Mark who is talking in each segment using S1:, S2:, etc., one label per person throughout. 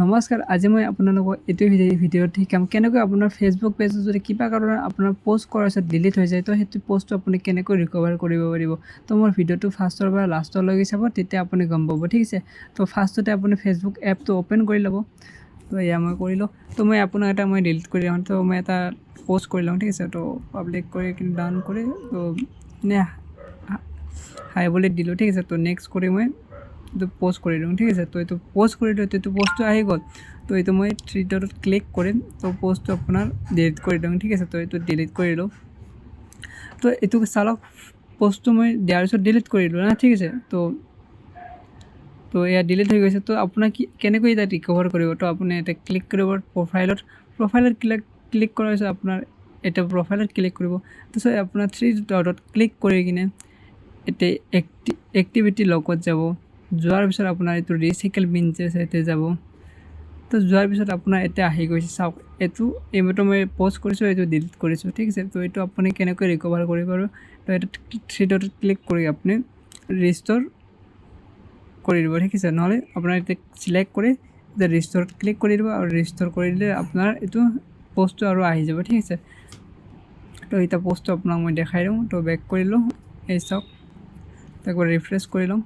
S1: নমস্কাৰ, আজি মই আপোনালোকক এইটো ভিডিঅ'ত শিকাম কেনেকৈ আপোনাৰ ফেচবুক পেজত যদি কিবা কাৰণত আপোনাৰ প'ষ্ট কৰাৰ পিছত ডিলিট হৈ যায়, তো সেইটো প'ষ্টটো আপুনি কেনেকৈ ৰিকভাৰ কৰিব পাৰিব। তো মোৰ ভিডিঅ'টো ফাৰ্ষ্টৰ পৰা লাষ্টলৈকে চাব, তেতিয়া আপুনি গম পাব, ঠিক আছে। তো ফাৰ্ষ্টতে আপুনি ফেচবুক এপটো অ'পেন কৰি ল'ব। তো এয়া মই কৰিলোঁ। তো মই আপোনাক এটা মই ডিলিট কৰি লওঁ। তো মই এটা প'ষ্ট কৰি লওঁ, ঠিক আছে। তো পাব্লিক কৰি কিনে ডাউন কৰি, তো এনে হাই বুলি দিলোঁ, ঠিক আছে। তো নেক্সট কৰি মই এইটো প'ষ্ট কৰি দিওঁ, ঠিক আছে। তো এইটো প'ষ্ট কৰি দিওঁ, এইটো প'ষ্টটো আহি গ'ল। তো এইটো মই থ্ৰী ডটত ক্লিক কৰিম, তো প'ষ্টটো আপোনাৰ ডিলিট কৰি দিওঁ, ঠিক আছে। তো এইটো ডিলিট কৰিলোঁ। তো এইটো চাওক, প'ষ্টটো মই দিয়াৰ পিছত ডিলিট কৰি দিলোঁ না, ঠিক আছে। তো এয়া ডিলিট হৈ গৈছে। তো আপোনাক কি কেনেকৈ এতিয়া ৰিকভাৰ কৰিব? তো আপুনি ইয়াতে ক্লিক কৰিব প্ৰফাইলত। প্ৰফাইলত ক্লিক কৰাৰ পিছত আপোনাৰ এতিয়া প্ৰফাইলত ক্লিক কৰিব। তাৰপিছত আপোনাৰ থ্ৰী ডটত ক্লিক কৰি কিনে এতিয়া এক্টিভিটি লগত যাব। যোৱাৰ পিছত আপোনাৰ এইটো ৰিচাইকেল বিন যে আছে, ইয়াতে যাব। তো যোৱাৰ পিছত আপোনাৰ এতিয়া আহি গৈছে, চাওক, এইটো এইমাত্ৰ মই প'ষ্ট কৰিছোঁ, এইটো ডিলিট কৰিছোঁ, ঠিক আছে। তো এইটো আপুনি কেনেকৈ ৰিকভাৰ কৰিব আৰু? তো এইটো থ্ৰী ডটত ক্লিক কৰি আপুনি ৰিষ্ট'ৰ কৰি দিব, ঠিক আছে। নহ'লে আপোনাৰ এতিয়া চিলেক্ট কৰি এতিয়া ৰিষ্ট'ৰত ক্লিক কৰি দিব আৰু ৰিষ্ট'ৰ কৰি দিলে আপোনাৰ এইটো প'ষ্টটো আৰু আহি যাব, ঠিক আছে। তো এতিয়া প'ষ্টটো আপোনাক মই দেখাই দিওঁ। তো বেক কৰিলোঁ, এই চাওক, একবাৰ ৰিফ্ৰেছ কৰি লওঁ।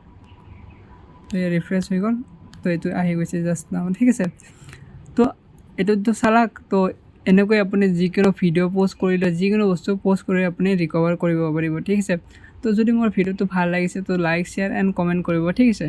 S1: তো এই ৰিফ্ৰেছ হৈ গ'ল। তো এইটো আহি গৈছে জাষ্ট নাও, ঠিক আছে। তো এইটোতো চালাক। তো এনেকৈ আপুনি যিকোনো ভিডিঅ' প'ষ্ট কৰিলে, যিকোনো বস্তু প'ষ্ট কৰি আপুনি ৰিকভাৰ কৰিব পাৰিব, ঠিক আছে। তো যদি মোৰ ভিডিঅ'টো ভাল লাগিছে, তো লাইক, শ্বেয়াৰ এণ্ড কমেণ্ট কৰিব, ঠিক আছে।